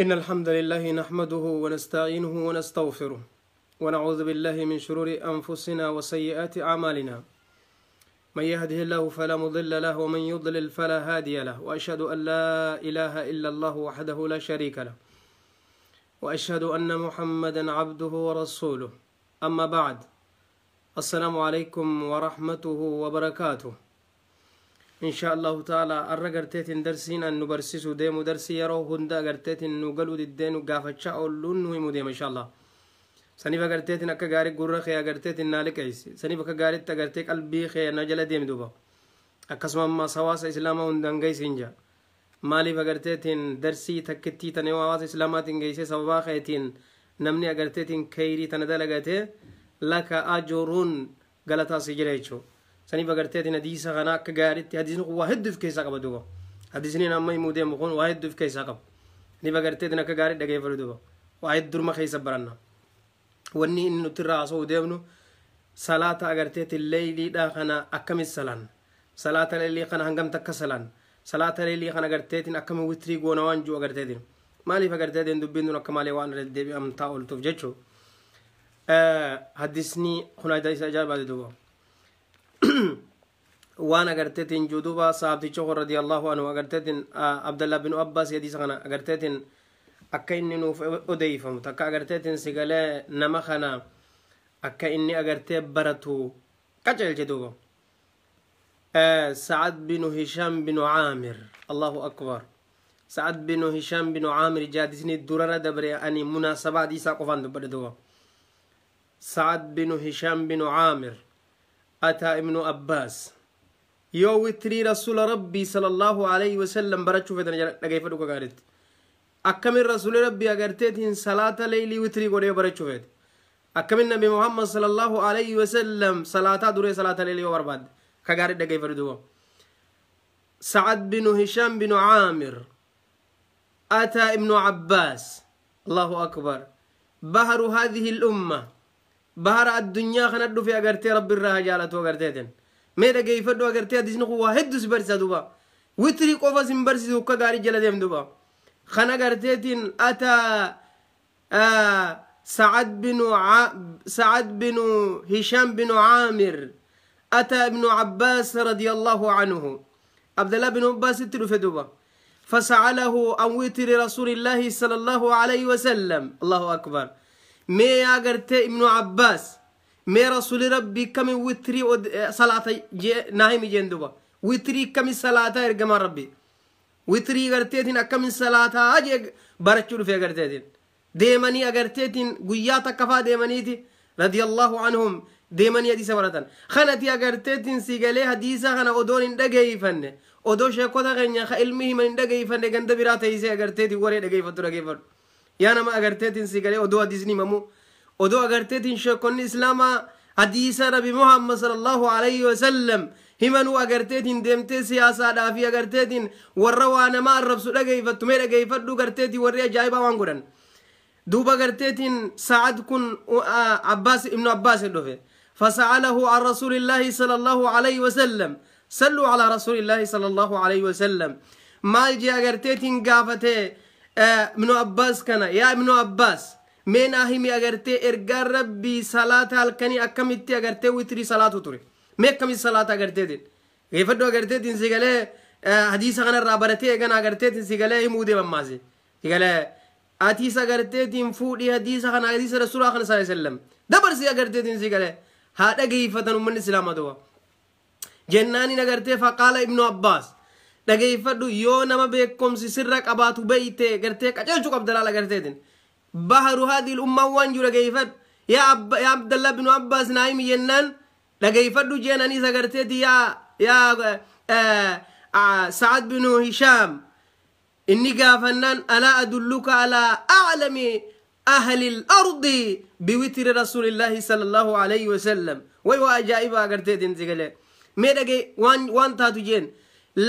إن الحمد لله نحمده ونستعينه ونستغفره ونعوذ بالله من شرور أنفسنا وسيئات أعمالنا. من يهده الله فلا مضل له ومن يضلل فلا هادي له، وأشهد أن لا إله إلا الله وحده لا شريك له، وأشهد أن محمدا عبده ورسوله. أما بعد، السلام عليكم ورحمته وبركاته. إن شاء الله تعالى أرى قرتيتين درسين أن نبرسسو ديمو درسي يرو هندا قرتيتين نقلو ديدين وقافتشا أولون نهيمو ديم إن شاء الله. سنيفا قرتيتين أكا غاري قرر خيا قرتيتين نالك عيسي سنيفا كغاري تقرتيك قلبي خيا نجل ديم دوبا أكسما ما سواس إسلاما هندان غيسين جا مالي فقرتيتين درسي تكتي تنواواس إسلاماتين غيسي سببا خيتين نمني أقرتيتين كيري تندلقاتي لك أجرون غلطا سجريتشو. سنيفا قرتيتين حديثة غنا كغاريتي حديث واحد في كيسا قبا دوبا حديثني نما يمودي مخون واحد في كيسا قب نيفا قرتيتين كغاري دغاي فردوبا واحد درما خيسا برنا wanni inni nuti irraa haasa'uu deemnu salaata agarteeti leeyliidha kana akkamis salaan salaata leeylii kana hangam takka salaan salaata leeylii kana agarteetiin akkami witrii goona waan jiru agarteetiin maaliif agarteetiin dubbiin tun akka malee waan irra deebi'amtaa ooltuuf jechuu. Hadisni kun hadiisa ajaa'ibaati duuba waan agarteetiin jiru duuba saabticha kun radiyallahu anhu agarteetiin Abdallah bin Abbaas hadiisa kana agarteetiin akka inni nuuf odeeyfamu takka agarteetiin sigalee nama kana akka inni agartee baratu qaceelche duuba. Sacad binu Hishaam binu Caamir, Allahu akbar. Sacad binu Hishaam binu Caamir jaadisni durara dabre ani munaasabaa hadiisaa qofaan dubbadhe duuba. Sacad binu Hishaam binu Caamir ataa ibnu Abbaas yoo witrii rasuula rabbii sallallahu alayhi wasallam barachuu fedhan dhageeffadhu kagaaritti. Akkamin rasuuli rabbii agarteetiin salaata leeylii witrii godhee barachuu fedhe akkamin nabi Muhammad sallallahu alayhi wasallam salaataa duree salaata leeylii yoo barbaadde ka gaarii dhageeffadhu duuba. Sacad binu Hishaam binu Caamir ataa ibnu Abbaas, Allahu akbar, baharu haadhihi lumma bahara addunyaa kana dhufe agartee rabbi irraa haa jaalatu agarteetiin mee dhageeffadhu agartee hadiisni kun waa hedduu si barsiisa duuba witrii qofa sin barsiisu akka gaarii jala deem duuba. خنا قرتيتين أتى سعد بن هشام بن عامر أتى ابن عباس رضي الله عنه عبد الله بن عباس تلفدوبا فسأله عن وتر رسول الله صلى الله عليه وسلم. الله أكبر. مي أقرت ابن عباس مي رسول ربي كم وتري صلاة ناهي جندوبا وتري كم صلاة إرجم ربي witrii agarteetiin akkamin salaataa jee barachuu dhufe agarteetiin deemanii agarteetiin guyyaa takka faa deemaniiti radiyallahu anhum deemanii hadiisa baratan kanati agarteetiin sigalee hadiisa kana odoon hin dhageeyfanne odoo sheekota keenya ka ilmi himan hin dhageeyfanne ganda biraa teeysee agarteetiin waree dhageeyfattu dhageeffadhu yaa nama agarteetiin sigalee odoo hadiisni himamu odoo agarteetiin sheekonni islaamaa hadiisa nabi Muhammad sallallahu alayhi wasallam himanuu agarteetiin deemtee siyaasaadhaa fi agarteetiin warra waa nama arrabsu dhageeyfattu mee dhageeyfadhu agarteetiin warri ajaa'ibaa waan godhan duuba agarteetiin Sacad kun Abbaas ibnu Abbaas dhufe fasa'alahu an rasuulillaahi sallallahu alayhi wasallam salluu alaa rasuulillaahi sallallahu alayhi wasallam maal jee agarteetiin gaafate ibnu Abbaas kana yaa ibnu Abbaas mee naa himi agartee ergaan rabbii salaata halkanii akkamitti agartee witrii salaatu ture mee akkamitti salaata agarteetiin geeffadhu agarteetiin sigalee hadiisa kanarraa baratee eegana agarteetiin sigalee himuu deeman maase sigalee atiis agarteetiin fuudhii hadiisa kana hadiisa rasuulaa kana sallallahu alaihi wasallam dabarsii agarteetiin sigalee haa dhageeffatan ummanni islaamaa duuba jennaaniin agartee faqaala ibnu Abbaas dhageeffadhu yoo nama beekumsi sirra qabaatu beeyte agartee qaceelchuu qabda laala agarteetiin baharu haadhihi lummaa waan jiru dhageeffadhu yaa Abdallah binu Abbaas naa himi jennaan dhageeffadhu jeenanis agarteeti yaa Sacad binu Hishaam inni gaafannaan alaa adulluka alaa a'lami ahli al-ardi biwitri rasuulillaahi sallallahu alayhi wasallam way waa ajaa'iba agarteetiin sigalee mee dhage waan taatu jeen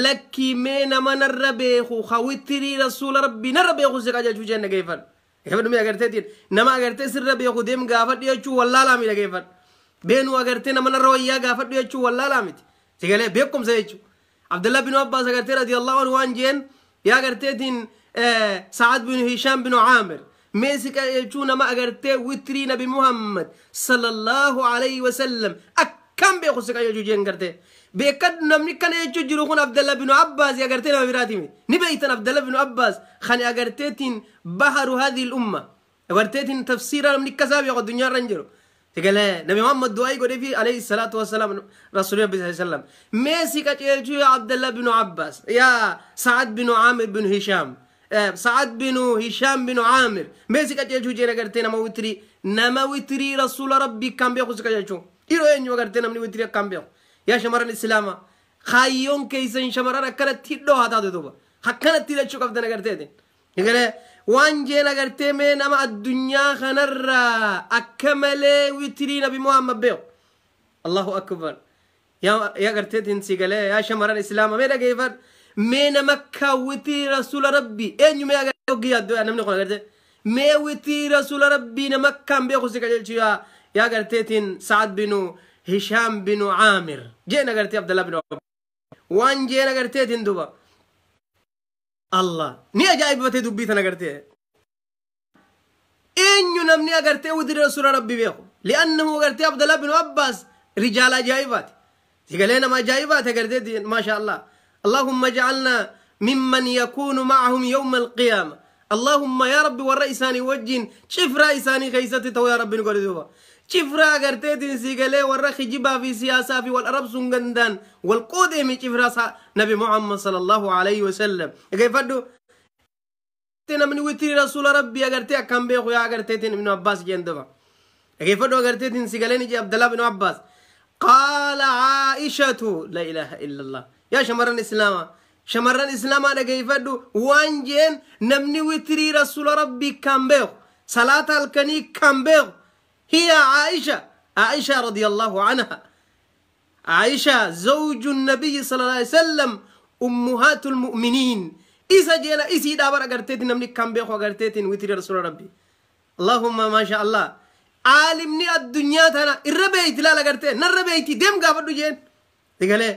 lakkii mee nama narra beeku ka witrii rasuula rabbii narra beeku si qajeelchuu jeen dhageeffadhu dhageeffadhu mee agarteetiin nama agartee sirra beeku deem gaafadhu jechuu wallaalaa mi dhageeffadhu beenuu agartee nama narra wayyaa gaafadhu jechuu wallaalaa miti sigalee beekumsa jechuu Abdallah bin Abbaas agartee radiyallahu anhu waan jeen yaa agarteetiin Sa'ad bin Hishaam bin Caamir mee si qajeelchuu nama agartee witrii Nabi Muhammad sallallahu alayhi wasallam akkam beeku si qajeelchuu jeen gartee beekadhu. Namni kana jechuu jiru kun Abdallah bin Abbaas agartee nama biraatimi ni beeytan. Abdallah bin Abbaas kan agarteetiin baharu hadhihi umma agarteetiin tafsiira namni akkasaa beeku addunyaa irra hin jiru. Sigalee Nabi Muhammad du'aa godhee fi alayhi salaatu wassalaam Rasuulli Rabbi sallallahu alayhi wasallam mee si qajeelchuu yaa Abdallah bin Abbaas, yaa Sa'ad bin Caamir bin Hishaam, Sa'ad bin Hishaam bin Caamir mee si qajeelchuu jeen agartee nama witrii Rasuula Rabbii kan beeku si qajeelchuu dhiiroo eenyu agartee namni witrii akkaan beeku. Yaa shamarran Islaamaa, kaayyoon keeysan shamarran akkanatti hidhoo haa taatu duuba, akkanatti hidhachuu qabdan agarteetiin. Egalee waan jeen agartee mee nama addunyaa kanarraa akka malee witrii Nabi Muhammad beeku. Allahu akbar. Yaa agarteetiin si galee yaa shamarran Islaamaa, mee dhageeffadhu, mee nama akka witrii Rasuula Rabbii eenyu mee agartee hoggii yaaddoo namni kun agartee mee witrii Rasuula Rabbii nama akkaan beeku si qajeelchu yaa agarteetiin Sa'ad binu Hishaam binu Caamir jeen agartee Abdallah binu waan jeen agarteetiin duba. Allah ni ajaa'ibatee dubbii tana agartee eenyu namni agartee witrii Rasuula Rabbii beeku, li'annahu agartee Abdallah binu Abbaas rijaala ajaa'ibaati. Sigalee nama ajaa'ibaati agarteetiin, maasha Allah. اللهم اجعلنا ممن يكون معهم يوم القيامة. اللهم يا ربي ورا إساني وجين شفرا إساني خيستي تو يا ربي نقول دوبا شفرا agarteetiin sigalee warra kijibaa fi siyaasaa fi wal arabsuun gandaan wal qoodeemi cifraa Nabi Muhammad sallallahu alayhi wasallam. Egeeffadhu, namni witrii Rasuula Rabbii agartee akkam beeku yaa agarteetiin Ibnu Abbaas jeen duba. Egeeffadhu, agarteetiin sigalee ni jee Abdallah ibnu Abbaas. قال عائشة، لا إله إلا الله. Yaa shamarran Islaamaa, shamarran Islaamaa dhageeffadhu, waan jeen namni witrii Rasuula Rabbii kan beeku, salaata halkanii kan beeku هي عائشة، عائشة رضي الله عنها، عائشة زوج النبي صلى الله عليه وسلم، أمهات المؤمنين. إذا جينا إسي دابر أغرتيت نمني كم بيخو أغرتيت وتر رسول ربي. اللهم ما شاء الله، عالمني الدنيا تنا الربيت لا أغرتي نربيتي ديم غافدو جين تقالي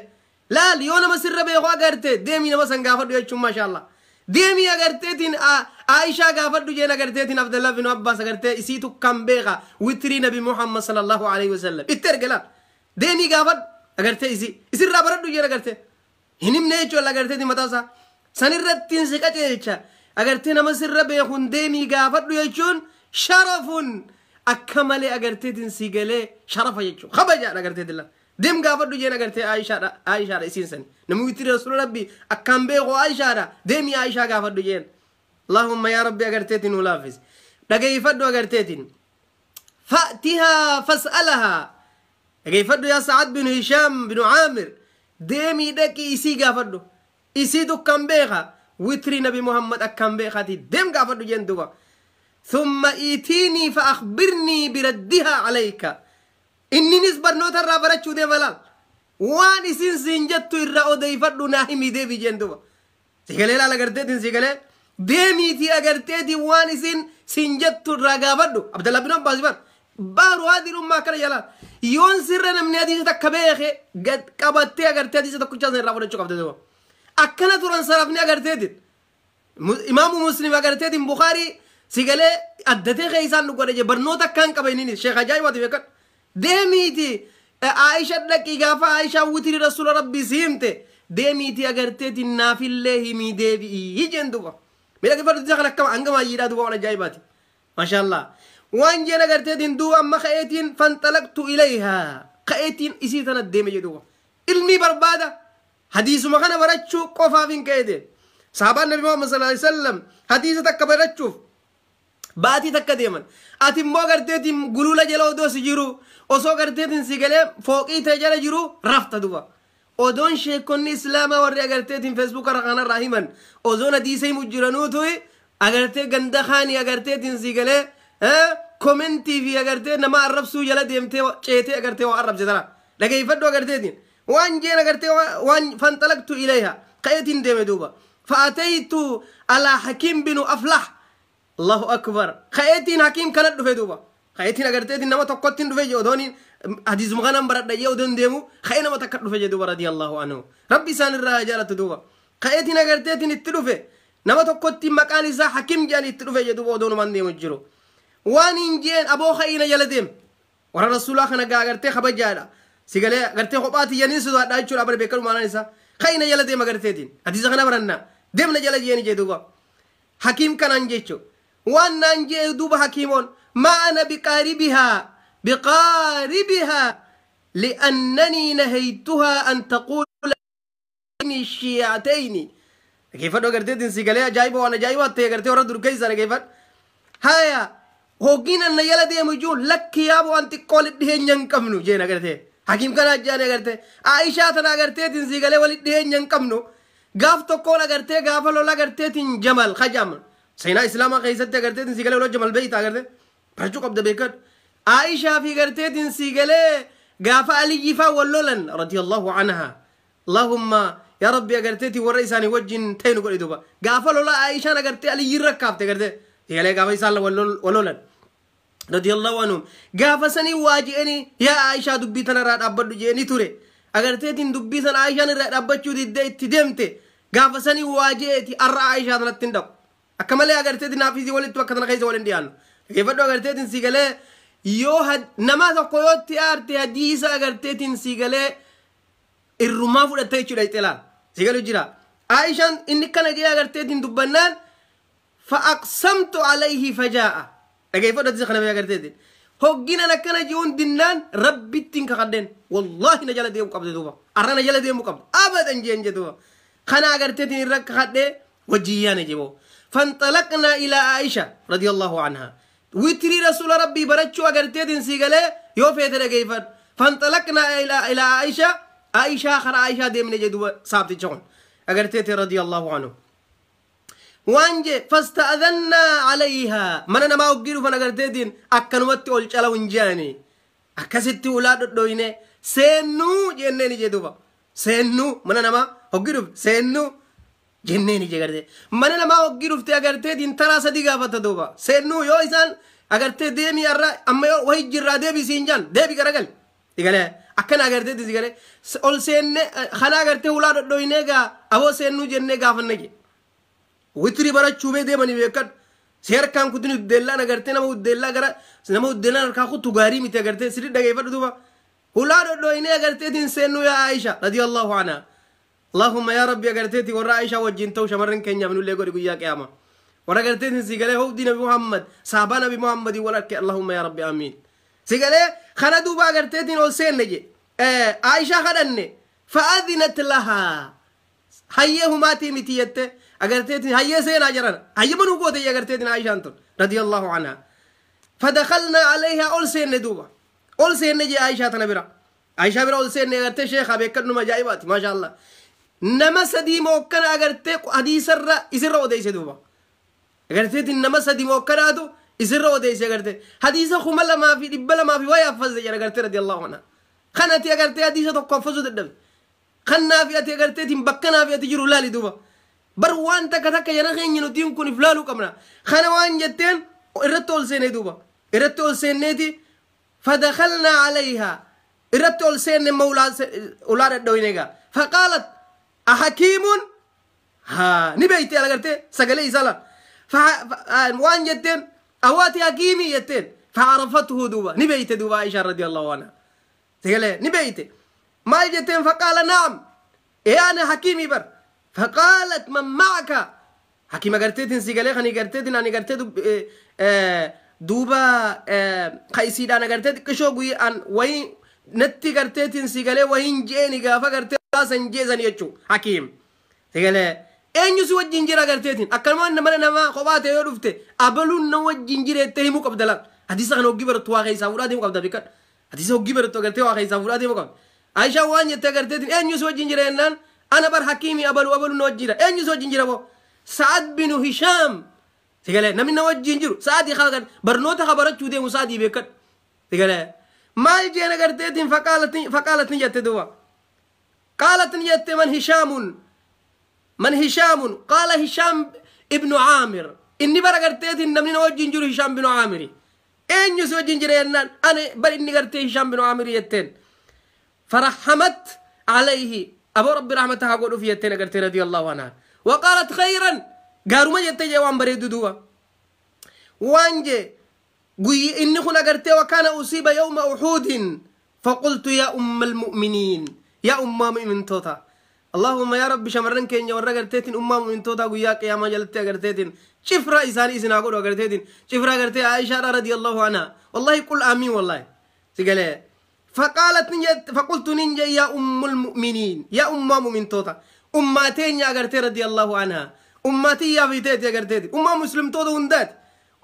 لا ليونا ما سر بيخو أغرتي ديمي نما سنغافدو يچو. ما شاء الله، deemii agarteetiin Aishaa gaafadhu jeen agarteetiin Abdallah bin Abbas agartee isiitu kan beeka witrii Nabi Muhammad sallallahu alaihi wasallam itti erge. Laal, deemii gaafadhu agartee isii isirraa baradhu jeen agartee hin himne jechuudha. Agarteetiin mataa isaa sanirrattiin si qaceelcha agartee nama sirra beekun deemii gaafadhu jechuun sharafun akka malee agarteetiin si galee sharafa jechuun kabajaadha. Agarteetiin la deem gaafadhu jeen agartee Aishaadha, Aishaadha isiin sani namni witrii Rasuula Rabbii akkaan beeku Aishaadha, deemii Aishaa gaafadhu jeen. اللهم يا ربي agarteetiin nu laaffis. Dhageeffadhu agarteetiin فأتها فاسألها. Dhageeffadhu yaa Sa'ad bin Hishaam bin Caamir, deemii dhaqii isii gaafadhu, isii dukkan beeka witrii Nabi Muhammad akkaan beekaati, deem gaafadhu jeen duba. ثم ائتيني فأخبرني بردها عليك. Inninis barnoota irraa barachuu deema. Laal, waan isin siin jettu irraa odeeffadhu naa himi deebi jeen duba. Sigalee laal agarteetiin sigalee deemiitii agarteetiin waan isin siin jettu irraa gaafadhu. Abdallah bin Abbaas bar baaru haadhi ummaa akkana jalaa yoon sirra namni hadiisa takka beeke gad qabattee agartee hadiisa tokkichaa san irraa fudhachuu qabda duba. Akkana turan sarafni agarteetiin Imaamu Muslim agarteetiin Bukaarii sigalee addatee keeysaan nu godhe barnoota akkaan qaba inni sheekh ajaa'ibaati beekan. Deemiiti Aisha dhaqii gaafa Aishaa witrii Rasuula Rabbii si himte deemiiti agarteetiin naafillee himii deebi'ii jeen duba. Miidhageffadhu kan akkama hanga maayyiidhaa duba, waan ajaa'ibaati, maashaallah. Waan jeen agarteetiin duuba amma ka'eetiin فانطلقت إليها ka'eetiin isii tana deeme jedhuuba ilmii barbaada hadiisuma kana barachuu qofaaf hin ka'eete. Sahabaan Nabi Muhammad sallallahu alaihi wasallam hadiisa takka barachuuf baatii takka deeman. Ati immoo garteetiin gulula jala odoo si jiru, osoo garteetiin si galee fooqii ta'e jala jiru rafta duba. Odoon sheekonni Islaamaa warri agarteetiin Feesbuuk irra kanarraa himan odoon hadiisa himu jiranuutu agartee ganda kaanii agarteetiin si galee komentii fi agartee nama arrabsuu jala deemtee ceetee agartee waa arrabse tana. Dhageeffadhu agarteetiin waan jeen agartee waan فانطلقت إليها ka'eetiin deeme duuba. فأتيت على حكيم بن أفلح. الله أكبر، ka'eetiin Hakiim kana dhufe duuba. Ka'eetiin agarteetiin nama tokkottiin dhufe jee odoon hadiisuma kanan baradha jee odoon deemu ka'ee nama takka dhufe jee duuba. رضي الله عنه، rabbi isaan irraa jaalatu duuba. Ka'eetiin agarteetiin itti dhufe. Nama tokkotti maqaan isaa Hakim jedhan itti dhufe jedhu odoo numaan deemu jiru. Waan hin jeen aboo ka'ina jala deem. Warra rasuulaa kana gaa agartee kabajaadha. Sigalee agartee kophaati yaniin sodaadha jechuudha bara beekamu maanaan isaa. Ka'ina jala deem agarteetiin. Hadiisa kana baranna. Deemna jala jeeni jee duuba. Hakiim kanaan jechuudha. Waan naan jee duuba hakiimoon maa ana biqaaribihaa biqaaribihaa li'annanii nahaytuhaa an taquula shiicatayni. Dhageeffadhu agarteetiin sigalee ajaa'iba waan ajaa'ibaa ta'e agartee warra dur keessa dhageeffadhu. Haya hoggiin anna jala deemu iyyuu lakki yaaboo an xiqqoo walitti dhiyeenya hin qabnu jeen agartee. Hakiim kana ajjaane agartee. Aishaa tana agarteetiin sigalee walitti dhiyeenya hin qabnu. Gaaf tokkoon agartee gaafa lola agarteetiin Jamal kajam. Seenaa Islaamaa keessatti agarteetiin sigalee lola Jamal beeyta agartee. Barachuu qabda beekadhu. Aishaa fi agarteetiin sigalee gaafa Aliyyi faa wal lolan radiyallahu anha. Allahumma yaa Rabbi agarteetiin warra isaanii wajjin ta'e nu godhi duuba. Gaafa lola Aishaan agartee Aliyyi rakkaafte agartee. Sigalee gaafa isaan wal lolan. Radiyallahu anhum. Gaafa sanii waa je'anii yaa Aishaa dubbii tanarraa dhaabbadhu je'anii ture. Agarteetiin dubbii sana Aishaan irraa dhaabbachuu diddee itti deemte. Gaafa sanii waa je'eeti arra Aishaa tanatti hin dhaqu. Akka malee agarteetiin naafisii walitti bakka tana keessa waliin dhiyaannu. Dhageeffadhu agarteetiin sigalee yoo nama tokko yoo itti aarte hadiisa agarteetiin sigalee irrumaa fudhatte jechuudha ixelaan. Sigalu jira. Aishaan inni kana jee agarteetiin dubbannaan fa'aqsamtu alayhi fajaa'a. Dhageeffadhu hadiisa kana agarteetiin. Hogginan akkana ji'uun dinnaan rabbittiin kakadheen wallaahi na jala deemu qabde duuba. Arra na jala deemu qabde abadan jeen jedhuuba. Kana agarteetiin irra kakadhee wajjiyyaana jeboo. فانطلقنا إلى عائشة رضي الله عنها. وتري رسول ربي برتشو أغرتيتين سيغالي يو فيتر كيفر. فانطلقنا إلى عائشة. عائشة خر عائشة دي من جدو سابتي جون أغرتيتي رضي الله عنه. وانجي فاستأذنا عليها. من أنا ما أقيرو فانا أغرتيتين أكنوتي أولشالا ونجاني. أكستي أولاد دويني سينو جنيني جدوبا. سينو من أنا ما أقيرو سينو jenneeni je gartee mana namaa hoggii dhuftee agarteetiin taraa sadii gaafata duuba seennuu yoo isaan agartee deemii har'a amma yoo wayi jirraa deebii siin jaan deebii garagal igalee akkana agarteetiin si galee ol seenne kana agartee hulaa dhodhoynee gaa aboo seennuu jennee gaafanne je witrii barachuu bee deemanii beekadhu si harkaan kutin uddeellaan agartee nama uddeellaa gara nama uddeellaan harkaa kuttu gaarii miti agartee sirrii dhageeffadhu duuba hulaa dhodhoynee agarteetiin seennuu yaa Aisha radiyallahu anha. اللهم يا ربي أغرتيتي ورا عائشة وجين تو شمرن كينيا من اللي يقول يا قيامة ورا أغرتيتي سيغالي هو دين نبي محمد صحابة نبي محمد ولا اللهم يا ربي آمين سيغالي خنا دوبا أغرتيتي نولسين نجي عائشة خدني فأذنت لها هيا ماتي متيت أغرتيتي هيا سين أجرنا هيا منو قوتي أغرتيتي عائشة أنتم رضي الله عنها فدخلنا عليها أولسين ندوبا أولسين نجي عائشة تنبرا عائشة برا أولسين أغرتي شيخة بيكرنو مجايبات ما شاء الله nama sadii mookkana agartee hadiisarra isirra odeesse duuba agarteetiin nama sadii mookkanaatu isirra odeesse agartee hadiisa 2200 fi wayi haffazte jedha agartee radiyallahu anha kanati agartee hadiisa tokko haffazuu dadhabe kannaafi ati agarteetiin bakka naafi ati jiru laali duuba bar waan takka takka jara keenya nutiin kun if laaluu qabna kana waan jetteen irratti ol seene duuba irratti ol seenneeti fadakalnaa calayhaa irratti ol seenne ma ulaa dhadhooyne egaa faqaalat أحكيم ها نبيتي على قرتي سقلي سلا وان جتين أواتي حكيمي يتين فعرفته دوبا نبيتي دوبا عائشة رضي الله عنها سقلي نبيتي ما جتين فقال نعم إيه أنا حكيمي بر فقالت من معك حكيمة قرتي سقلي خني قرتي أنا قرتي دوبا قيسي أنا قرتي كشوقي أن وين نتي قرتي سقلي وين جيني قافا قرتي san jeesan jechuu hakiim sigalee eenyu si wajjin jira agarteetiin akkanumaan mana namaa kophaa ta'e yoo dhufte abaluun na wajjin jireettee himuu qabda laal hadiisa kana hoggii barattu waa keessaa fuudhaa deemuu qabda beekadhu hadiisa hoggii barattu agartee waa keessaa fuudhaa deemuu qabda Aishaan waan jette agarteetiin eenyu si wajjin jira jennaan ana bar hakiimii abaluu abaluu na wajjin jira eenyu si wajjin jira boo Sa'ad binu Hishaam sigalee namni na wajjin jiru Sa'adii haa barnoota haa barachuu deemu Sa'adii beekadhu sigalee maal jeen agarteetiin faqaalat ni jette duuba قالت نيت من هشام من هشام قال هشام ابن عامر إني برقرتيت إن من وجه جرو هشام بن عامر إن يسوى جنجر أنا بل إني قرتي هشام بن عامر يتين فرحمت عليه أبو ربي رحمتها قولوا في يتين قرتي رضي الله عنها وقالت خيرا Gaaruma jettee jee waan bareeddu duuba. Waan jee inni kun agartee wakaana usiiba yawma Uxuudin faqultu yaa umma almu'miniin, yaa ummaa mu'mintoota. Allahumma yaa Rabbi, shamarran keenya warra agarteetiin ummaa mu'mintoota guyyaa qiyaamaa jalatti agarteetiin cifraa isaanii isin haa godhu, agarteetiin cifraa agartee Aishaadha radiyallahu anha. Wallahi qul amiin, wallahi si galee. فقالت فقلت ننجي يا أم المؤمنين، يا أم مؤمن توتا، أماتين يا أغرتي رضي الله عنها، أماتي يا فيتيت يا أغرتي، أمة مسلم توتا هندات،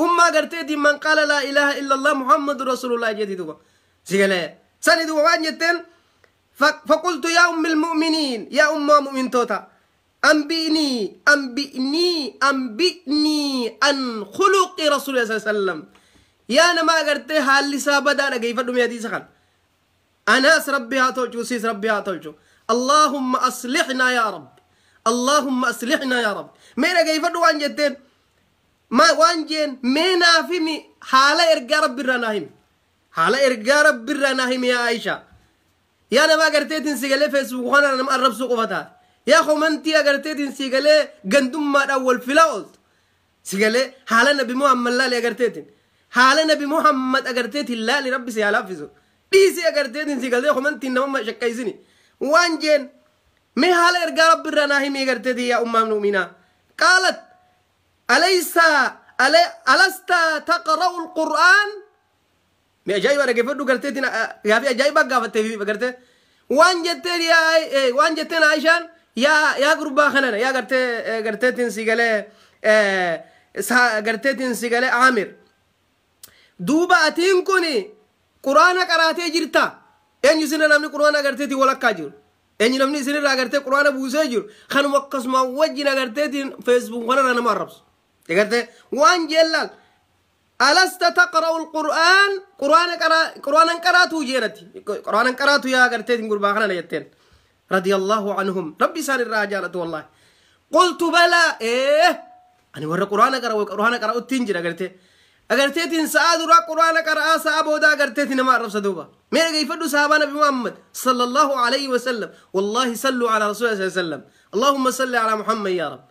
أمة أغرتي من قال لا إله إلا الله محمد رسول الله جدي دوبا سيغلا سني دوبا وان جتين. فقلت يا أم المؤمنين، يا أم مؤمن توتا، أنبئني أنبئني أنبئني عن خلق رسول الله صلى الله عليه وسلم. يا نما أغرتي حال سابدا رغيفة دمي حديث خان أناس ربي هاتولجو سيس ربي هاتولجو. اللهم أصلحنا يا رب، اللهم أصلحنا يا رب. مينا كيف وان جتين ما وان جين مينا فيمي حالة إرجع رب الرناهم، حالة إرجع رب الرناهم يا عائشة. يا نما قرتي سيغلي فيسبوك وانا أنا مقرب سوق فتاة يا خو منتي قرتي سيغلي قندم ما أول فلاوت سيغلي حالة نبي محمد لا لي قرتي حالة نبي محمد أقرتي لا لربي سيالافزو dhiisii agarteetiin si galtee komantiin nama shakkaysini. Waan jeen mee haala ergaa rabbi irraa naa himii agarteetii yaa ummaa mu'minaa. Qaalat alaysa alasta taqra'u alqur'aan. Mee ajaa'iba dhaggeeffadhu garteetiin gaafii ajaa'ibaa gaafattee gartee waan jetteen yaa waan jetteen Aishaan yaa gurbaa kanana yaa gartee garteetiin si galee garteetiin si galee Aamir, duuba atiin kuni quraana qaraatee jirta? Eenyu isin namni quraana agarteetiin walakkaa jiru? Eenyu namni isinirraa agartee quraana buusee jiru kanuma akkasuma wajjin agarteetiin Facebook kanarra nama arrabsu agartee? Waan jeellaal alasta taqra'u alqur'aan, quraana qara quraanan qaraatu jeenati quraanan qaraatu yaa agarteetiin gurbaa kana jetteen radiyallahu anhum, rabbi isaan irraa jaalatu. Wallahi qultu balaa, ee ani warra quraana qara quraana qara'uttiin jira agartee agarteetiin sa'a duraa quraana qara'aa sa'a booda agarteetiin nama arrabsa duuba. Mee dhageeffadhu sahabaa nabi Muhammad sallallahu alayhi wa sallam. Wallahi sallu ala rasuuli sallallahu alayhi wa sallam. Allahumma salli ala Muhammad ya rab,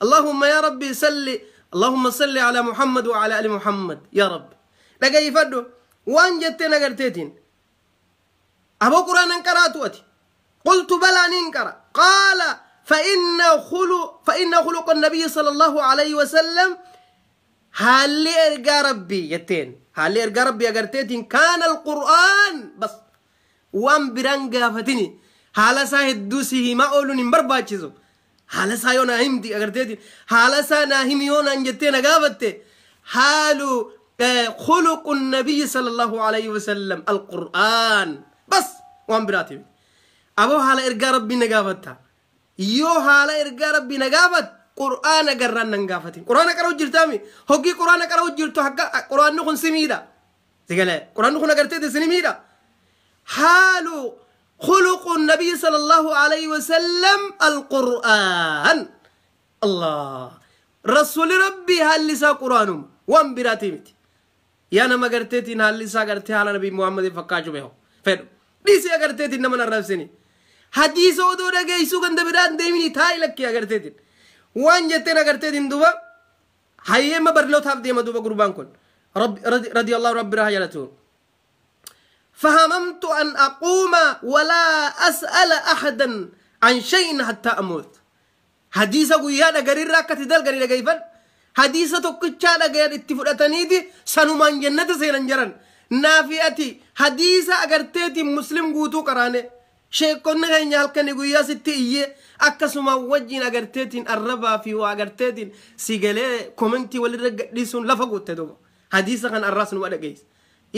Allahumma ya rabbi salli, Allahumma salli ala Muhammad wa ala ali Muhammad ya rab. Dhageeffadhu waan jetteen agarteetiin aboo quraanan qaraatu ati? Qultu balaa, nin qara. Qaala فإن خلق النبي صلى الله عليه وسلم، haalli ergaa rabbii jetteen, haalli ergaa rabbii agarteetiin kaana alqur'aan. Bas waan biraan gaafatini, haala isaa hedduu si himaa ooluun hin barbaachisu. Haala isaa yoo naa himti agarteetiin haala isaa naa himi yoo naan jettee na gaafatte, haalu خلق النبي صلى الله عليه وسلم القرآن. بس waan biraati. Aboo haala ergaa rabbii na gaafatta yoo haala ergaa rabbii na gaafat qur'aana garraan nan gaafatin. Qur'aana qara'u jirtaami? Hoggii qur'aana qara'u jirtu hakka qur'aanni kun si miidha sigalee qur'aanni kun agarteeti si miidha. Haalu خلق النبي صلى الله عليه وسلم القرآن. الله رسول ربي هل لسا قرآنهم وان براتي متي يا نما قرتيتين هل لسا قرتي على نبي محمد فكاجو بيهو فدو dhiisii agarteetiin nama arrabsini. Hadiisa odoo dhageessuu ganda biraan deemini taa'i lakkii agarteetiin waan jetteen agarteetiin duuba hayyeema barnootaaf deema duuba gurbaan kun radiyallahu rabbi irraa jalatuun. فهممت أن أقوم ولا أسأل أحدا عن شيء حتى أموت. حديث guyyaa dhagarirraa akkati dalgani dhagayfan hadiisa tokkichaa dhagayan itti fudhataniiti sanumaan jannata seenan jaran. Naafi ati hadiisa agarteetiin muslim guutuu qaraane sheekonni keenya halkani guyyaa sitti iyyee akkasuma wajjin agarteetiin arrabaa fi waa agarteetiin si galee komentii walirra gadhiisuun lafa guutte duuba. Hadiisa kan arraas numa dhageessa.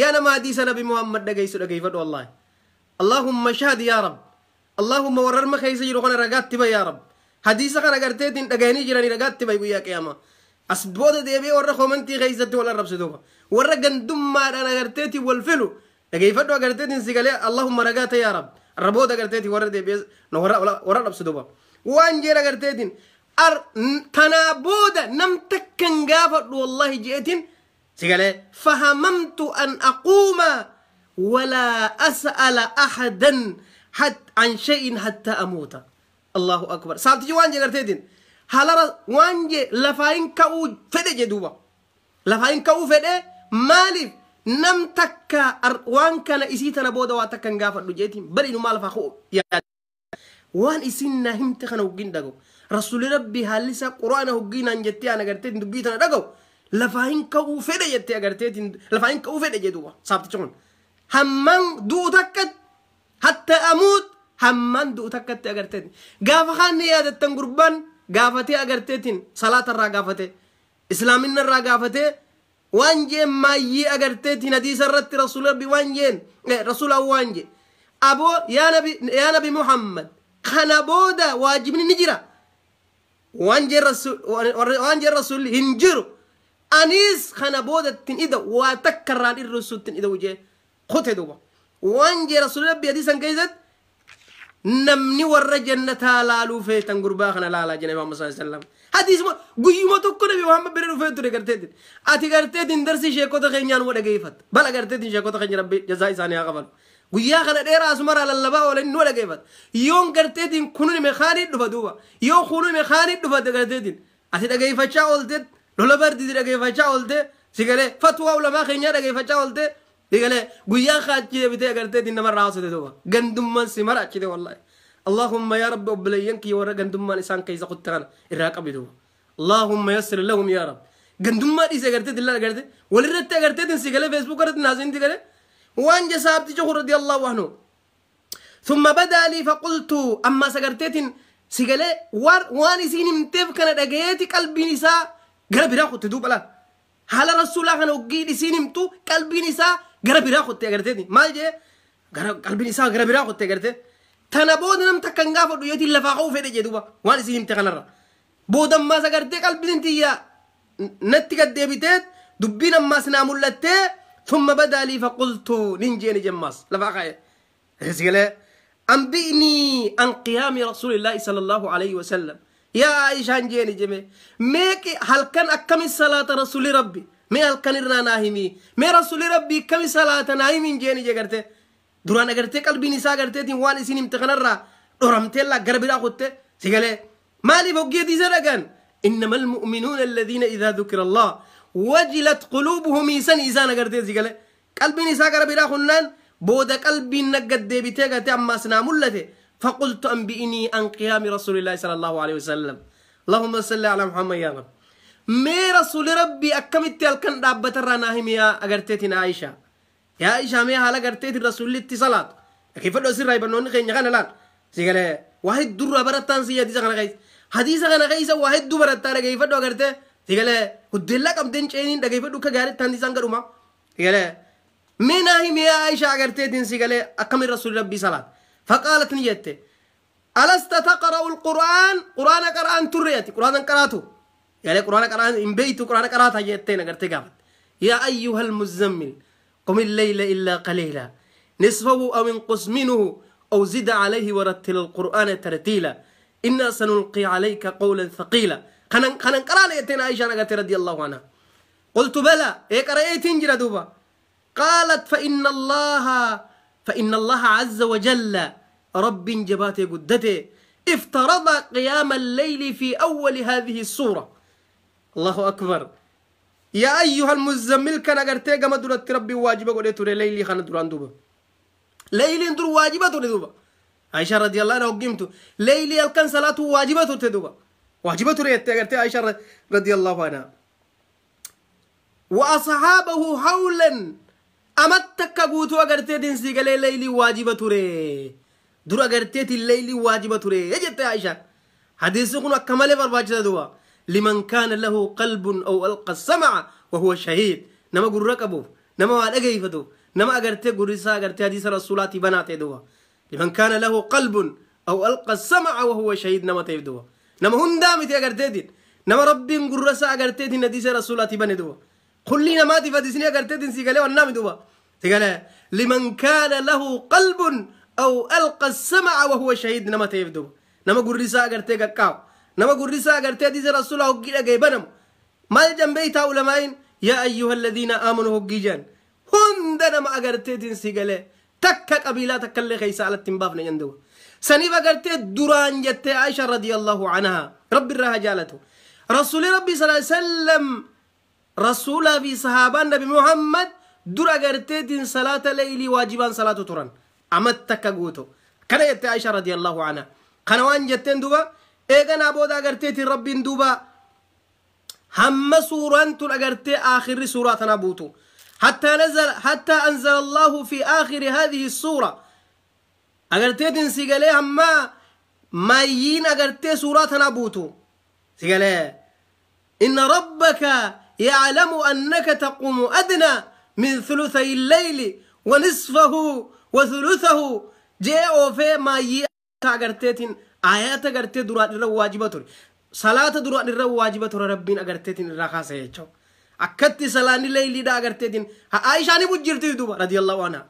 Yaa nama hadiisa nabi Muhammad dhageessu dhageeffadhu. Wallahi Allahumma shahad yaa rab, Allahumma warrarma keessa jiru kana ragaatti bay yaa rab. Hadiisa kana agarteetiin dhagayanii jiranii ragaatti bay guyyaa qiyaamaa. As booda deebi'ee warra komentii keessatti wal arrabsu duuba warra gandummaadhaan agarteetiin wal filu dhageeffadhu agarteetiin si galee Allahumma ragaata yaa rab. Arraboota agarteetiin warra deebi'ee warra dhabsu duuba waan jeen agarteetiin tanaa booda nam takkan gaafadhu wallahi jeetiin si galee. فهممت أن أقوم ولا أسأل أحدا حت عن شيء حتى أموت. الله أكبر. سالتي waan jee agarteetiin Haala waan jee lafaa hin ka'uu fedhe jedhuuba. Lafaa hin ka'uu fedhe maaliif nam takka waan kana isii tana booda waa takka hin gaafadhu jeetiin bari inumaa lafaa ka'u yaada. Waan isin na himte kana hoggiin dhaga'u. Rasuulli Rabbii haalli isaa quraana hoggiinaan jettee ana agarteetiin dubbii tana dhaga'u. Lafaa hin ka'uu fedhe jettee agarteetiin lafaa hin ka'uu fedhe jedhuuba saabtichi kun. Hamman du'u takkatti hatta amuut hamman du'u takkatti agarteetiin. Gaafa kaan ni yaadattan gurbaan gaafatee agarteetiin salaatarraa gaafate islaaminarraa gaafatee waan jeen maayyii agarteetiin hadiisa irratti rasuula Rabbii waan jeen rasuula waan jee aboo yaa nabi Muhammad kana booda waajibni ni jira waan jeen rasuulli hin jiru anis kana booda ittiin ida waa takka irraan irrusu ittiin ida'u jee kute duuba waan jee rasuulli Rabbii hadiisan keessatti namni warra jannataa laaluu feetan gurbaa kana laalaa jira Muhammad sallallahu alaihi wasallam. Hadiisuma guyyuma tokko nabi Muhammad bira dhufee ture garteetiin. Ati garteetiin darsii sheekota keenyaan wa dhageeffatta. Bala garteetiin sheekota keenya Rabbi jazaa isaanii haa qabalu. Guyyaa kana dheeraa asumarraa lallabaa oolan nu dhageeffatta. Yoon garteetiin kunun hime kaanii dhufa duuba. Yoo kunun hime kaanii dhufa garteetiin. Ati dhageeffachaa oolte lola bardii dhageeffachaa oolte sigalee fatwaa ulamaa keenyaa dhageeffachaa oolte sigalee guyyaa kaachii deebitee agarteetiin namarraa haasofte duuba. Gandummaan si mara achite wallaahi. اللهم يا رب أبلينك يا ورا قندمان إنسان كيس قلت الراقب دوبا. اللهم يسر لهم يا رب. قندمان إذا قرتت الله قرتت ولرت قرتت إنسي فيسبوك قرت نازين تقول وان جسابتي جهر رضي الله عنه. ثم بدا لي فقلت أما سقرتت سيقول وان سين متف كان دقيتي قلبي نساء قرب راخد تدوب لا. هل رسول الله كان وجيد سين متو قلبي نساء قرب راخد تقرتني ما جه قلبي نساء قرب راخد تقرتني. Tana booda nam takka hin gaafadhu yeetiin lafaa ka'uu fedhe jedhuuba waan isin himte kanarra. Booda ammaas agartee qalbiin tiyya natti gad deebitee dubbiin ammaas naa mul'attee thumma badaa lii faqultu nin jeeni jemmaas lafaa ka'e. Sigalee anbi'nii an qiyaami rasuulillaahi sallallahu alayhi wasallam. Yaa Aishaan jeeni jeme meeqi halkan akkami salaata rasuuli rabbi mee halkan irraa naa himi mee rasuuli rabbi akkami salaata naa himiin jeeni jee gartee. Duraan agartee qalbiin isaa agarteetiin waan isin himte kanarraa dhoramteellaa gara biraa kutte sigalee maaliif hoggeetii isa dhagan innama almu'minuuna alladhiina idaa dhukira allah wajilat quluubuhum isan isaan agartee sigalee qalbiin isaa gara biraa kunnaan booda qalbiin nagga deebitee gartee ammaas naa mul'ate faqultu anbi'inii an qiyaami rasuulillaahi sala allahu alaihi wasallam. Allahumma salli ala Muhammad yaa Rab. Mee rasuuli rabbii akkamitti halkan dhaabbatarraa naa himi yaa agarteetiin Aishaa. يا عائشة مي حالا قرتيت الرسول اتصالات كيف لو سر يبنون خين غنا لا سيغله واحد در برتان سي حديث غنا غيس حديث غنا غيس واحد دو برتان كيف لو قرتي سيغله ودلا كم دين چينين كيف لو كغاري تان دي سانغروما سيغله مي ناهي مي عائشة قرتيت سيغله اكم الرسول ربي صلاه فقالت نيته ألست تقرأ القرآن قرآن قرآن تريتي قرآن قرأته يعني قرآن قرآن إن بيت قرآن قرأته يتين قرتي قافت يا أيها المزمل قم الليل إلا قليلا نصفه أو انقص منه أو زد عليه ورتل القرآن ترتيلا إنا سنلقي عليك قولا ثقيلا. خنن قرأنا يتين عائشة رضي الله عنها. قلت بلى إيه قرأت جرى دوبا. قالت فإن الله عز وجل رب جباته قدته افترض قيام الليل في أول هذه السورة. الله أكبر. يا أيها المزمل كان أغرتي كما درت ربي واجبة قلت ليلي خان دران دوبا ليلي در واجبة دوبا. عائشة رضي الله عنها وقيمته ليلي الكن صلاة واجبة دوبا واجبة أغرتي عائشة رضي الله عنها. وأصحابه حولا أمتك قوتو أغرتي دنسي قال ليلي واجبة در أغرتي الليلي واجبة يجت عائشة حديث كن أكمل برباجة دوبا لمن كان له قلب أو ألقى السمع وهو شهيد. نما قل ركبه نما وعلى نما أغرتي قرصا أغرتي حديث رسولاتي بناتي دوا. لمن كان له قلب أو ألقى السمع وهو شهيد نما تيب دوا. نما هندامتي أغرتي دين نما ربي قرصا أغرتي دين حديث رسولاتي بني دوا. كلنا ما تفادسني أغرتي دين سيقالي والنام دوا. سيقالي لمن كان له قلب أو ألقى السمع وهو شهيد نما تيب دوا. نما قرصا أغرتي كاكاو نما قرصا أغرتي حديث رسول الله هجي أجيبنم مال جنبيتا علماء يا أيها الذين آمنوا هجيجان هندنا ما أغرتي تنسيقله تك قبيلة تكلي خيسا على التنبافنا يندو. Saniif agartee duraan jettee Aisha radiyallahu anha rabbi irraa haa jaalatu. Rasuulli Rabbi sallallahu alaihi wasallam rasuulaa fi sahaabaan Nabi Muhammad dura agarteetiin salaata leeylii waajibaan salaatu turan. Amatti akka guutu. Kana jette Aisha radiyallahu anha. Kana waan jetteen duuba eeganaa booda agarteetiin Rabbiin duuba hamma suuraan tun agartee aakhirri suuraa tanaa buutu. حتى نزل حتى أنزل الله في آخر هذه السورة أغرتي سيغالي هما مايين أغرتي سورة نابوتو سيغالي إن ربك يعلم أنك تقوم أدنى من ثلثي الليل ونصفه وثلثه جاءوا في مايين أغرتي آيات أغرتي درات الواجبة صلاة درات الواجبة ربين أغرتي الرخاصة يجو akkatti salaanni leeyliidha agarteetiin Aishaan himu jirtiif duuba radiyallahu anha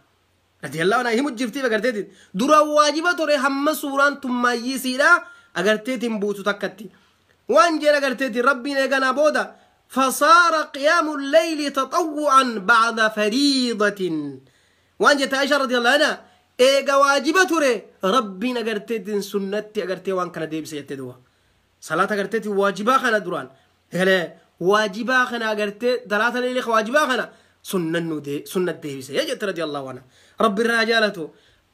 radiyallahu anha himu jirtiif agarteetiin dura waajiba ture hamma suuraan tummaayyiisiidha agarteetiin buutu takkatti waan jedha agarteetiin rabbiin eeganaa booda فصار قيام الليل تطوعا بعد فريضة وان جت عائشة رضي الله عنها ايغا واجبة تري ربي اغرتيتين سنتي اغرتي وان كان ديبس يتدوا صلاة اغرتيتي واجبة خنا دران واجبا خنا أغرتي ثلاثة ليلة واجبا خنا سنة دي سنة ديبس يا رضي الله عنها رب الرجالة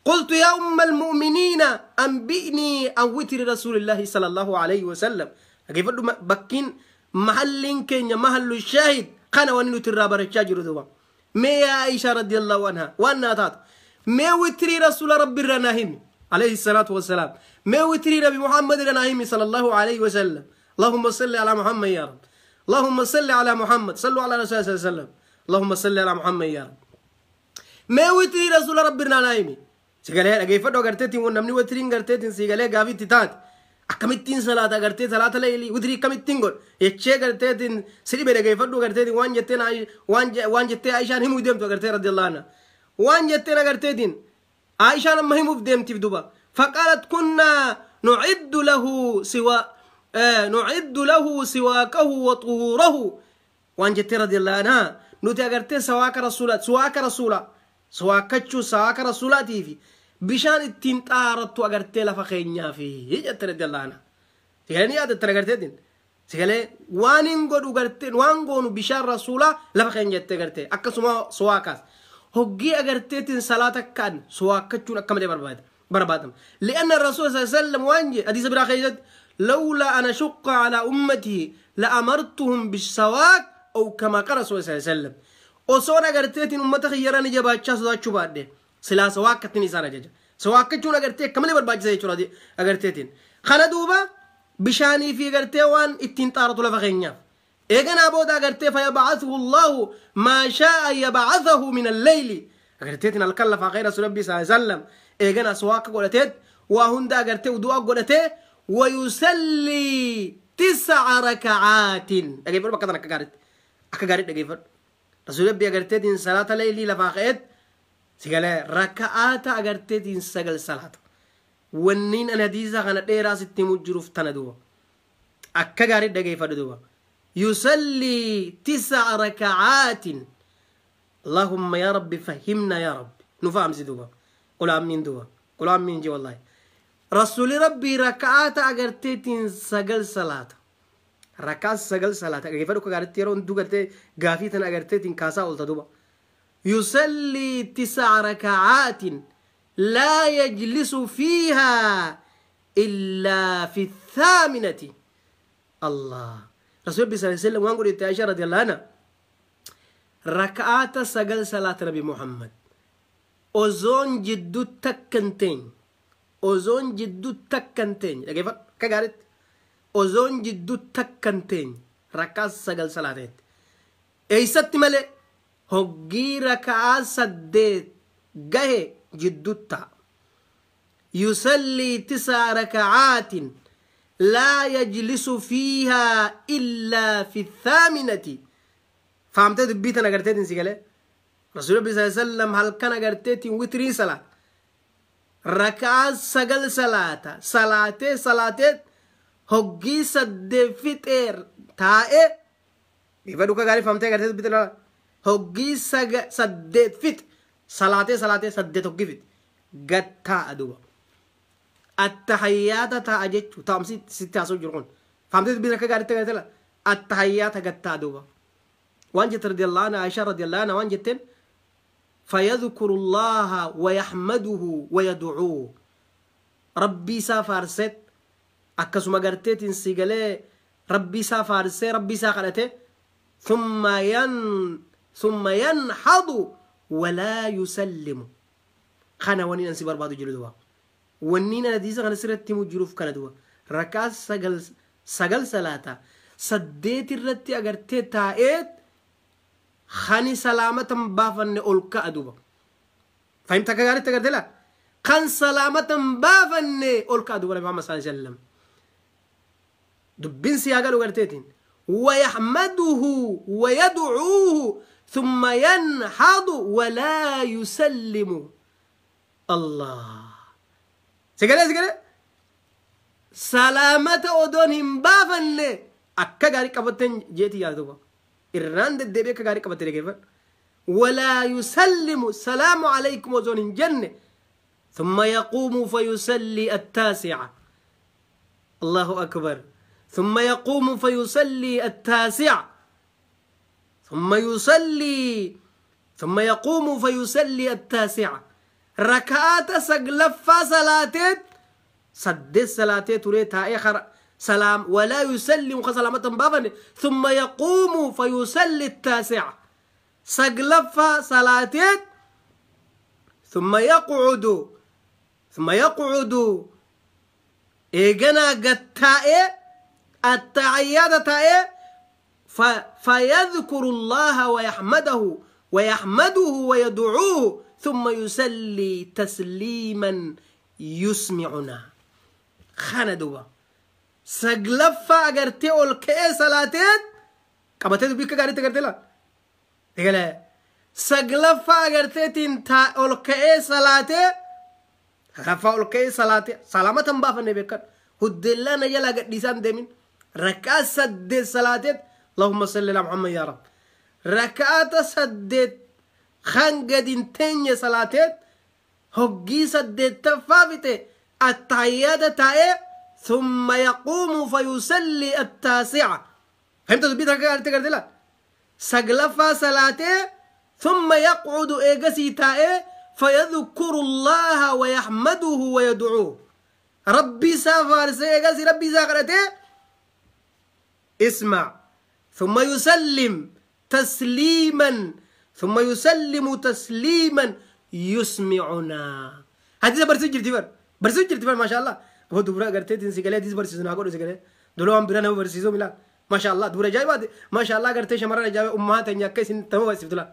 قلت يا أم المؤمنين أنبئني عن وتر رسول الله صلى الله عليه وسلم كيف بكين محل كين محل الشاهد كان ونو ترابر الشاجر ذوبا ما يا عائشة رضي الله عنها وانا تات ما وتر رسول رب الرناهم عليه الصلاة والسلام ما وتر نبي محمد الرناهم صلى الله عليه وسلم اللهم صل على محمد يا رب اللهم صل على محمد صلوا على رسول الله صلى الله عليه وسلم اللهم صل على محمد يا رب ما وتري رسول ربنا نايمي سيغالي dhaggeeffadhu agarteetiin namni witiriin garteetiin siigalee gaafiitti taate akkamittiin salaata agartee salaata leelii witirii akkamittiin godh jechee garteetiin si dhibe dhaggeeffadhu agarteetiin waan jetteen waan jettee Aishaan himuuf deemtu agartee radiyallahu anha waan jetteen agarteetiin Aishaan amma himuuf deemtiif duba faqaalat kunnaa nuciddu lahu siwa نعد له سواكه وطهوره وان جت رضي الله عنها نوتي اغرتي سواك رسولا سواك رسولا سواكچو سواك رسولا تيفي بشان التين طارتو اغرتي لفخينيا في جت رضي الله عنها سيغالي يا ترغرتي دين سيغالي وانين غدو غرتي وان غونو بشان رسولا لفخين جت غرتي اكسما سواكاس هوغي اغرتي تين صلاه كان سواكچو اكمل برباد بربادم لان الرسول صلى الله عليه وسلم وانجي حديث برا خيجت لولا أن أشق على أمتي لأمرتهم بالسواك أو كما قال رسول الله صلى الله عليه وسلم وصونا قرتيتين أمتي خيراني جباتشا صداتشو بعد سلا سواك تني سانا جاجا سواك چونا قرتي كمالي برباج زي چورا دي أغرتيتين خانا دوبا بشاني في قرتي وان اتين طارتو لفخينيا إيغانا بودا قرتي فيبعثه الله ما شاء يبعثه من الليل أغرتيتين الكلف خير رسول الله صلى الله عليه وسلم إيغانا سواك قولتيت وهندا أغرتي ودوء قولتي ويصلي 9 ركعات dhaggeeffadhu bakka tana akka gaariitti akka gaariitti dhaggeeffadhu rasuulli rabbii agarteetiin salaata leeylii lafaa ka'eet sigalee raka'aata agarteetiin 9 salaata wanniin ani hadiisa kana dheeraa sitti himuu jiruuf tana duuba akka gaariitti dhaggeeffadhu duuba يصلي 9 ركعات اللهم يا ربي فهمنا يا رب نفهم سي دوبا قل آمين دوبا قل آمين جي والله رسول ربي ركعات أغرتين 9 صلاة ركعات 9 صلاة كيف أدوك أغرتي رون دو أغرتي غافيتن أغرتين كاسا أولتا دوبا يصلي 9 ركعات لا يجلس فيها إلا في 8. الله رسول ربي صلى الله عليه وسلم وانقول عائشة رضي الله عنها ركعات 9 صلاة نبي محمد أوزون جدو تكنتين Ozoon jidduu takka hin teenye dhaggeeffadhu akka gaariitti ozoon jidduu takka hin teenye rakkaa 9 salaateetti eessatti malee hoggii rakaa 8 gahe jidduu ta'a يصلي 9 ركعات لا يجلس فيها إلا في 8. فهمت دبيتنا قرتيتين سيقالي رسول الله صلى الله عليه وسلم هل كان قرتيتين وترين صلاة ركعة 9 صلاة صلاة صلاة هجي 8 فطر تاء يبقى غاري فهمت قرتيت بيتنا هجي 8 فطر صلاة صلاة 8 هجي فطر قد تاء دوبا التحيات تاجت تامسي ستة سجرون فهمت بينك قاعد تقول التحيات قد تعدوبا وانجت رضي الله عنها عائشة رضي الله عنها وانجتن فيذكر الله ويحمده ويدعوه ربي سافرست أكسو مغرتت سيغلي ربي سافرسي ربي ساقلته ثم ينحض ولا يسلم خانا ونين انسي بربادو جلدوا ونين نديسا خانا سرتي مجروف كان دوا ركاس سغل سغل صلاة سديت الرتي اغرتي تايت خاني سلامة بافن اولكا ادوبا فهمت كغاري تغرتلا خان سلامة بافن اولكا ادوبا محمد صلى الله عليه وسلم دبين سياغل غرتيتين ويحمده ويدعوه ثم ينحض ولا يسلم الله سيغلي سيغلي سلامة أدونهم بافن أكا غاري قبطن جيتي يا دوبا إران دبي أكا غاري قبطن كيف ولا يسلم سلام عليكم وزون جنة ثم يقوم فيصلي التاسعة الله أكبر ثم يقوم فيصلي التاسعة ثم يصلي ثم يقوم فيصلي التاسعة ركعات سقلفة صلاتين سد صلاتين تريتها آخر سلام ولا يسلم خسلامة بابا ثم يقوم فيصلي التاسعة سقلفة صلاتين ثم يقعد إيجنا قتائي التعيادة فيذكر الله ويحمده ويدعوه ثم يسلي تسليما يسمعنا خاندوا سقلفة أغرتي أولكي صلاتين قبتي بيك أغرتي أغرتي لا تقول سقلفة أغرتي تنتا أولكي صلاتين خفا أولكي صلاتين سلامة بافا نبيكر هدلنا يلا قديسان دمين ركعة سدد صلاتين اللهم صل على محمد يا رب ركعة سدد خنقدين تنية صلاتين هجي سدد تفافتي التحيات تاي ثم يقوم فيصلي التاسعة فهمت تبي تقدر لا سقلفة صلاته ثم يقعد إيجسي تاي فيذكر الله ويحمده ويدعوه ربي سافر سيجسي ربي ساقرته اسمع ثم يسلم تسليما ثم يسلم تسليما يسمعنا هذه برسو جرتي ما شاء الله هو دبرا قرتي تنسي قال ديس برسو ناقول سكله دلو ام برنا برسو ملا ما شاء الله دبرا جاي بعد ما شاء الله قرتي شمرا جاي امهات انيا كيسن تمو بس دلا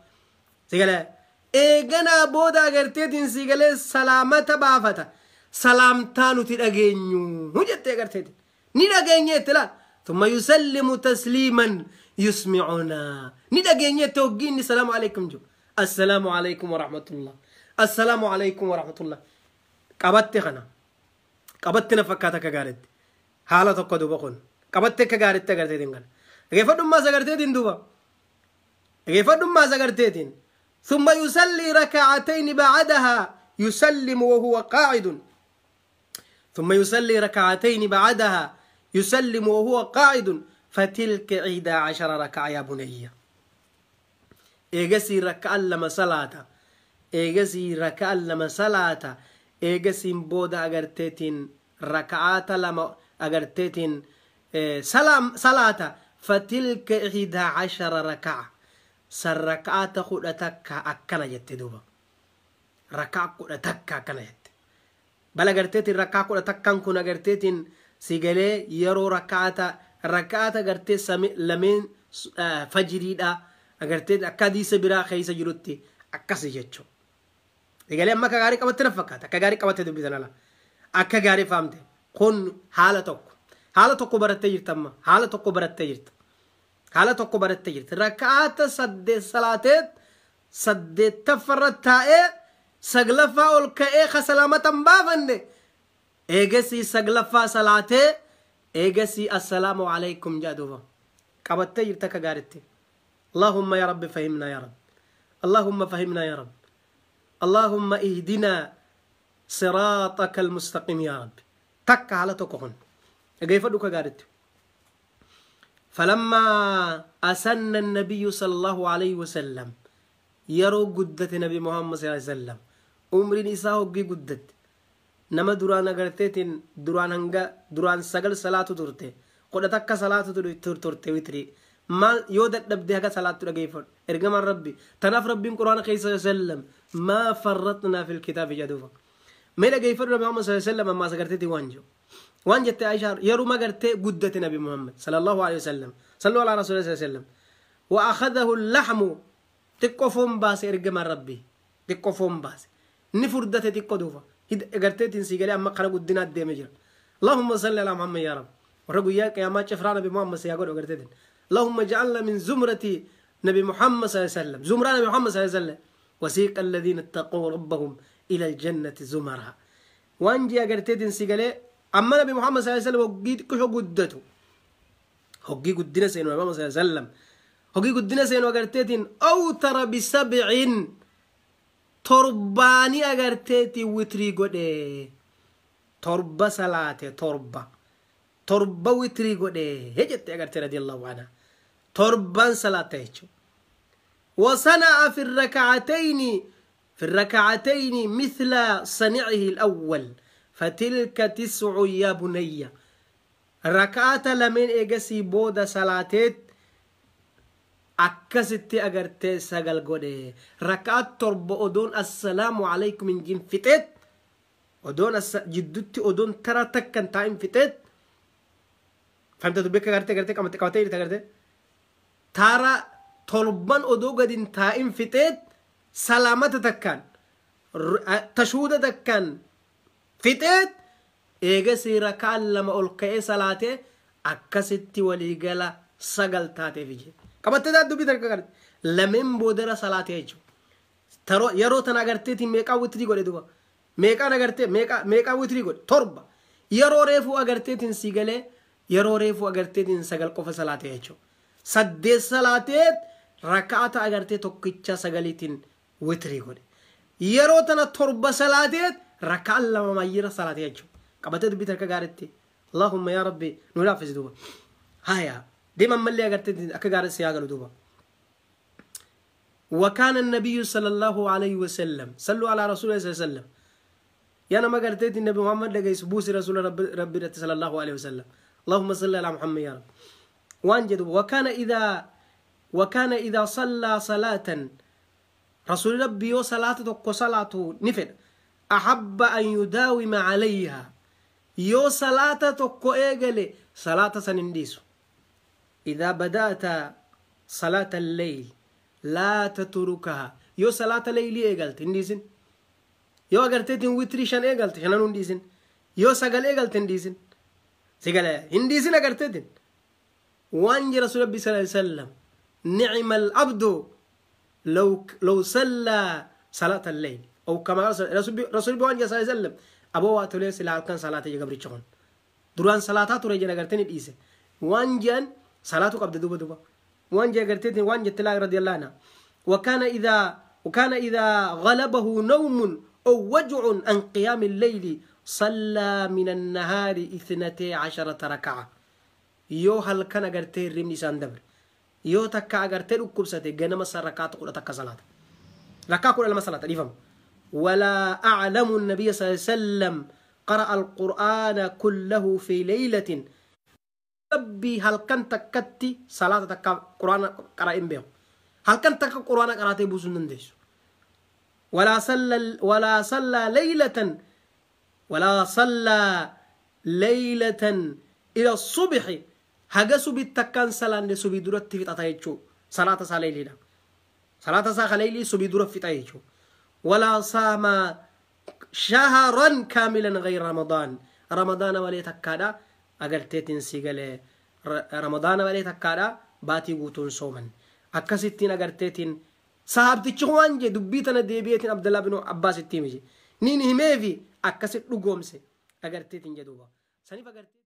سكله ايغنا بودا قرتي تنسي قال سلامة بافتا سلامتانو تدغنيو وجت قرتي ني دغني تلا ثم يسلم تسليما يسمعنا ندغني توغيني السلام عليكم جو السلام عليكم ورحمة الله السلام عليكم ورحمة الله قبطت خنا قبطتنا فكاتك غارت حالة تقدو بقون قبطتك غارت غارت دين غيفدو ما زغرت دين دوبا غيفدو ما زغرت دين ثم يصلي ركعتين بعدها يسلم وهو قاعد ثم يصلي ركعتين بعدها يسلم وهو قاعد فتلك 11 ركعة يا بني إيجسي ركعة لما صلاة إيجسي ركعة لما صلاة إيجسي بودا أغرتين ركعات لما أغرتين سلام صلاة فتلك 11 ركعة سركعات خدتك أكنا يتدوبا ركعة خدتك أكنا يت بل أغرتين ركعة خدتك كان كنا أغرتين سيجلي يرو ركعة أغرتي سمي لمن فجري دا أغرتي أكادي سبرا خيس جروتي أكاسي جتشو سيجلي أما كغاري كم تنفكات كغاري كم تدبي زنالا أكغاري فهمت كون حالتك حالتك برتي جرتما حالتك برتي جرت حالتك برتي جرت ركعة سد صلاة سد تفرتها سغلفا الكأ خسلامة بافند إيجسي سغلفا صلاة إيجسي السلام عليكم جادوفا قبطت جرتك غارتي اللهم يا رب فهمنا يا رب اللهم فهمنا يا رب اللهم اهدنا صراطك المستقيم يا رب. Takka haala tokko kun. Dhageeffadhu ka gaaritti. فلما أسن النبي صلى الله عليه وسلم يرو قدت نبي محمد صلى الله عليه وسلم عمر نساء هقي قدت نما دران أغرتين دران هنگا دران سجل صلاة ترته قد تك صلاة ترته وتري ما يودت نبدي هكا صلاة ترجيفر إرجم ربي تناف ربي القرآن خير صلى الله عليه وسلم ما فرطنا في الكتاب جدوفا ما لقيفر نبي محمد صلى الله عليه وسلم ما سكرتي وانجو وانجت عائشة يرو ما قرتي قدت نبي محمد صلى الله عليه وسلم صلوا على رسول الله صلى الله عليه وسلم وأخذه اللحم تقفون باس إرجم ربي تقفون باس نفردت تقدوفا قرتي تنسي قال أما قرأ قدنا الدمجر اللهم صل على محمد يا رب ورجو ياك يا ما شفرنا بمحمد سيقول قرتي اللهم اجعلنا من زمرة نبي محمد صلى الله عليه وسلم زمرة نبي محمد صلى الله عليه وسلم وسيق الذين اتقوا ربهم إلى الجنة زمرها وانجي قرتي تنسي قال أما نبي محمد صلى الله عليه وسلم وجيت كشو قدته هجي قدنا سينو محمد صلى الله عليه وسلم هجي قدنا سينو أجرتين أوتر بسبع ترباني أجرتي وتري قده تربة صلاة تربة تربة وتري قده هجت أجرتي رضي الله عنها تربان صلاة وصنع في الركعتين مثل صنعه الأول فتلك تسع يا بني ركعت لمن إجسي بودا صلاتت أكست أجرت سجل جودي ركعت ترب أدون السلام عليكم من جن فتت أدون جدتي أدون ترى تكن تايم فتت فهمت تبيك أجرت أجرت كم تكوتي تجرت ترى تربان أدو قدين تايم فتت سلامة تكن تشهود تكن فتت إيجسي ركع لما ألقي صلاته أكست وليجلا سجل تاتي فيجي كما تدعو بيتر كعرت لمن بودرة صلاته يجو ترى يرو تناغرتي تي ميكا وتري قولي دوبا ميكا ناغرتي ميكا وتري قول تربة يرو ريفو أغرتي تين سيجله يرو ريفو أغرتي تين سجل قف صلاته يجو سد صلاته ركعت أغرتي توكيتشا سجلي تين وتري قولي يرو تنا تربة صلاته ركع لما ما يرى صلاته يجو كما تدبي ترك جارتي اللهم يا ربي نلافز دوبا هيا ديما ملي أجرتي أكجار سياقل دوبا وكان النبي صلى الله عليه وسلم صلوا على رسول الله صلى الله عليه وسلم يا أنا ما جرتي النبي محمد لقى يسبوس رسول ربي صلى الله عليه وسلم اللهم صل على محمد يا رب وانجد وكان إذا صلى صلاة رسول ربي وصلاته صلاته نفل أحب أن يداوم عليها يو صلاة تكو إيجلي صلاة سننديسو إذا بدأت صلاة الليل لا تتركها يو صلاة الليل إيجلت انديسن يو أغرتين ويتريشان إيجلت شنان انديسن يو سجل إيجلت انديسن سجل انديسن أغرتين وانجي رسول الله صلى الله عليه وسلم نعم العبد لو صلى صلاة الليل أو كما قال رسول الله صلى الله عليه وسلم أبو واتولي سلا كان صلاة يجبر تشون دران صلاة ترى جنا قرتني إيسه وانجن صلاة قبل دوبا دوبا وانجا قرتني وانجا تلا رضي الله عنه وكان إذا غلبه نوم أو وجع عن قيام الليل صلى من النهار 12 ركعة يو هل كان قرتي رمني ساندبر يو تكا قرتي ركوبسته جنما سركات قل تكا صلاة ركعة كل ما صلاة يفهم ولا أعلم النبي صلى الله عليه وسلم قرأ القرآن كله في ليلة ربي هل كان تكتي صلاة تكا قرآن قرأ به هل كان تكا قرآن قرأت بوسن نديس ولا صلى ليلة إلى الصبح هجا سبي تكان صلاة سبي درت في تطايتشو صلاة صلاة صلاة صلاة سبي درت في تطايتشو ولا صام شهرا كاملا غير رمضان رمضان ولي تكادا أجرتين سيجله رمضان ولي تكادا باتي قوتون صوما أكستين أجرتين صاحب تشوانجي دبيتنا ديبيتين عبد الله بن عباس التيمجي نين هميفي أكست لقومسي أجرتين جدوبا سنيف أجرتين.